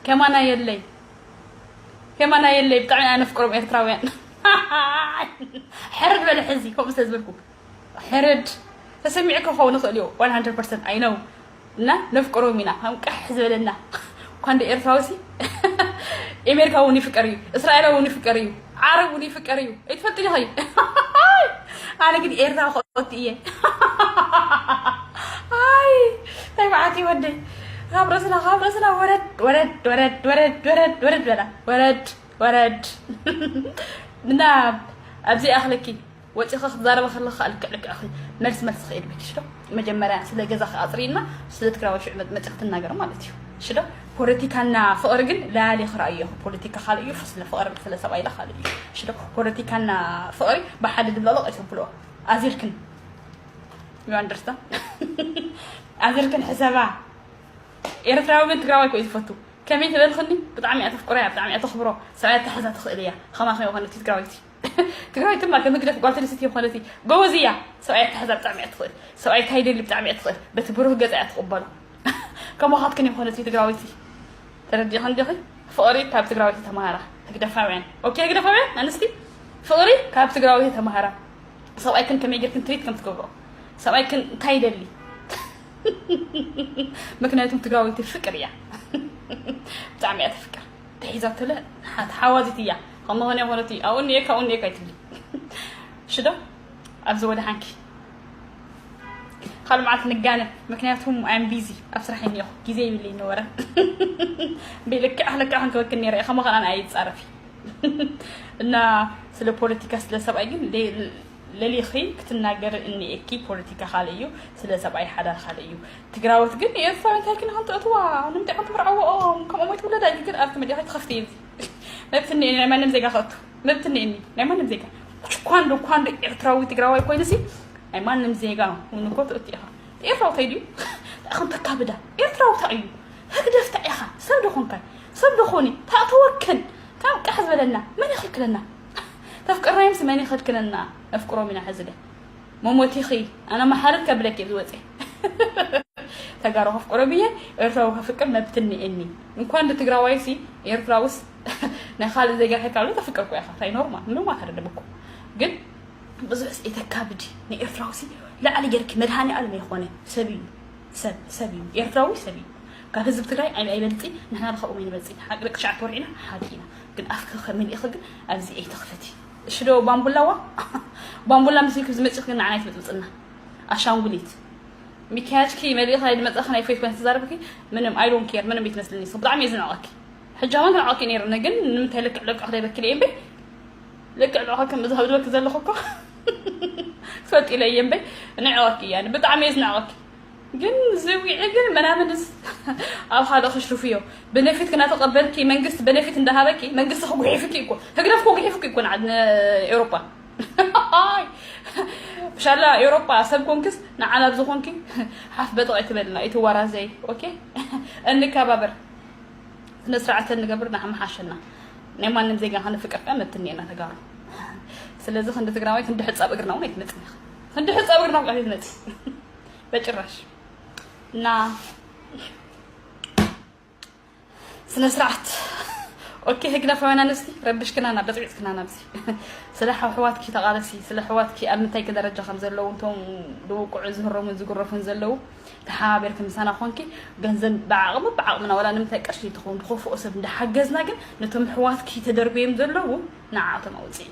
ከማና የለይ፣ ከማና የለይ። ብጣዕሚ ኢና ነፍቅሮም ኤርትራውያን። ሕርድ በለ ሕዚ ከምኡ ስለ ዝበልኩ። ሕርድ ተሰሚዑ ክኸውን ይኽእል እዩ፣ one hundred percent I know። እና ነፍቅሮም ኢና፣ ከም ቃሕ ዝበለና። እኳ እንደ ኤርትራዊ ሲ፣ ኣሜሪካ እውን ይፍቀር እዩ፣ እስራኤል እውን ይፍቀር እዩ፣ ዓረብ እውን ይፍቀር እዩ። ኣይትፈልጥን ኢኺ። ኣነ ግን ኤርትራ ክቐቱ እየ። ኣይ፣ እንታይ መዓት እዩ ወደይ። ካብ ርእስና፣ ካብ ርእስና ወረድ፣ ወረድ፣ ወረድ፣ ወረድ፣ ወረድ፣ ወረድ በላ። ወረድ፣ ወረድ። እና ኣብዚ ኣኽለኪ ወፂኺ ክትዛረቢ ከለኺ ልክዕ ልክዕኺ መልስ መልሲ ክኢድ በኪ ሽዶ። መጀመርያ ስለ ገዛ ክኣፅሪና ስለ ትግራዊ ሽዑ መ- መፂኺ ትናገር ማለት እዩ ሽዶ። ፖለቲካና ፍቕሪ ግን ላሊ ክረኣዮ። ፖለቲካ ካልእ እዩ፣ ስለ ፍቕሪ ስለ ሰብኣይ ኢላ ካልእ እዩ ሽዶ። ፖለቲካና ፍቕሪ ብሓደ ድብለቕለቕ ኣይተብሎ። ኣዚርክን you understand? ኣዚርክን ሕሰባ። ኤርትራዊ ግን ትግራዋይ ኮዩ ዝፈቱ። ከመይ ትበልኽኒ? ብጣዕሚ እያ ተፍቅሮ እያ፣ ብጣዕሚ እያ ተኽብሮ። ሰብኣይ ኣተሓዛ ትኽእል እያ። ከማኸ የኾነቲ ትግራወይቲ። ትግራወይቲ ድማ ከም ህግደፍ ጓል ተደስቲ የኾነቲ። ጎበዝ እያ። ሰብኣይ ኣተሓዛ ብጣዕሚ እያ ትኽእል። ሰብኣይ እንታይ ይደሊ ብጣዕሚ እያ ትኽእል። በቲ ብሩህ ገጻ እያ ትቕበሎ። ከማኻትክን የኾነቲ ትግራወይቲ። ተረዲእኽን ዲኺ? ፍቕሪ ካብ ትግራወይቲ ተማሃራ። ህግደፋውያን። ኦኬ፣ ህግደፋውያን ኣንስቲ፣ ፍቕሪ ካብ ትግራወይቲ ተማሃራ። ሰብኣይክን ከመይ ጌርክን ትሪት ከም ትገብሮ። ሰብኣይክን እንታይ ይደሊ? ምክንያቱም ትግራወይቲ ፍቅር እያ። ብጣዕሚ እያ ተፍቅር። ተሒዛትለ ሓት ሓዋዚት እያ። ከምኡ ኾነ ይኾነቲ፣ ኣብኡ እኒኤካ፣ ኣብኡ እኒኤካ ኣይትብሊ። ሽዶ? ኣብዚ ወደ ሓንኪ። ካልእ መዓልቲ ንጋነ፣ ምክንያቱም I'm busy፣ ኣብ ስራሕ እኒኦኹ፣ ግዜ ይብለይ ነበረ። ብልክዕ ልክዕ ክንክበክን ነይረ፣ ከመ ኸናን ኣይጻረፊ። እና ስለ ፖለቲካ፣ ስለ ሰብኣይ ግን ለ- ለሊኺ ክትናገሪ እኒኤኪ። ፖለቲካ ካልእ እዩ፣ ስለ ሰብኣይ ሓዳር ካልእ እዩ። ትግራወት ግን ኤርትራዊ እንታይ ክን ከንትእትዋ ንምንታይ ከንትምርዓወኦም ከምኦም ኣይትውለዳ እዩ። ግን ኣብቲ መድያ ከይትኸፍቲ እዩ። መብትኒ ናይ ማንም ዜጋ ከእቱ መብትኒ እኒ ናይ ማንም ዜጋ ኳንዶ ኳንዶ ኤርትራዊ ትግራዋይ ኮይኑሲ ናይ ማንም ዜጋ እውን እኮ ትእቲ ኢኻ። ኤርትራዊ እንታይ ድዩ? እንታይ ከም ተካብዳ ኤርትራዊ እንታይ እዩ? ህግደፍ እንታይ ኢኻ? ሰብ ዶ ኾንካ? ሰብ ዶ ኾኒ? ታእተወክን ታም ቃሕ ዝበለና መን ይኽልክለና? ተፍቅርናዮምሲ መን ይኽልክለና? ነፍቅሮም ኢና ሕዚ ደ መሞቲኺ ኣነ መሓረት ከብለኪ ዝወፀ ተጋሩ ከፍቅሮም እየ። ኤርትራዊ ከፍቅር መብትኒ እኒ እንኳን ንትግራዋይሲ ኤርትራውስ ናይ ካልእ ዜጋ ከካሉ ተፍቅር እኮ ኢኻ። እንታይ ኖርማል ኖርማል ተረደብ እኮ ግን ብዙሕ ሲ የተካብዲ ንኤርትራውሲ ላዕሊ ጌርኪ መድሃኒ ኣለም የኾነ ሰብ እዩ ሰብ ሰብ እዩ ኤርትራዊ ሰብ እዩ። ካብ ህዝቢ ትግራይ ኣይ- ኣይበልፂ ንሕና ድኻብኦም ኣይንበልፂ ሓቂ ደቂ ሸዓተ ወርዒና ሓቂ ኢና። ግን ኣፍኪ ከመሊእኺ ግን ኣብዚ ኣይተኽፈቲ። እሺ ዶ ባምቡላዋ ባምቡላ ምስ ኢልኪ ዝመፅእ ግን ንዓና ኣይትበፅብፅና ኣሻንጉሊት። ሚኪያጅኪ መሊእኺ ናይ ድመፅእኺ ናይ ፌት ኮይነ ተዛረብኪ ምንም I don't care ምንም ይትመስልኒ ብጣዕሚ እየ ዝንዕቐኪ። ሕጃማ ክንዕቐኪ ነይርኒ ግን ንምንታይ ልክዕ ልክዕ ክደይበኪ እየ እምበይ ልክዕ ልዕቐ ከም እዚ ከብድበኪ ዘለኹ እኮ ክፈልጥ ኢለ እየ እምበይ ንዕቐኪ እያ ብጣዕሚ እየ ዝንዕቐኪ። ግን ዝዊዒ ግን መናምንስ ኣብ ሓደ ክሽርፍዮ ብነፊት ክናተቐበልኪ መንግስቲ በነፊት እንዳሃበኪ መንግስቲ ክጉሒፍኪ እኮ ህግደፍ ክጉሒፍኪ እኮ ንዓድ ኤውሮጳ ብሻላ ኤውሮጳ ሰብ ኮንክስ ንዓና ብዝኾንኪ ሓፍ በጥቕ ኣይትበልና ኣይትዋራዘይ ኦኬ። እንከባበር ስነ ስርዓት ንገብር ንሓመሓሸና ናይ ማንም ዜጋ ከነፍቅር ከ መብትኒ ኢና ተጋሩ። ስለዚ ክንዲ ትግራዋይ ክንዲ ሕፃብ እግርና እውን ኣይትመፅን ኢኻ። ክንዲ ሕፃብ እግርና እውን ኣይትመፅን በጭራሽ። እና ስነ ስርዓት ኦኬ። ህግና ፈመና ንስቲ ረብሽክናና በፅቢፅክናና ብዚ ስለ ኣሕዋትኪ ተቓለሲ ስለ ኣሕዋትኪ ኣብ ምንታይ ደረጃ ከም ዘለዉ እቶም ዝውቅዑ ዝህረሙን ዝግረፉን ዘለዉ ተሓባቢርኪ ምሳና ኮንኪ ገንዘብ ብዓቕሚ ብዓቕምና ዋላ ንምንታይ ቅርሺ ትኸውን ድኸፍኦ ሰብ እንዳሓገዝና ግን ነቶም ኣሕዋትኪ ተደርብዮም ዘለዉ ንዓኣቶም ኣውፅኢ።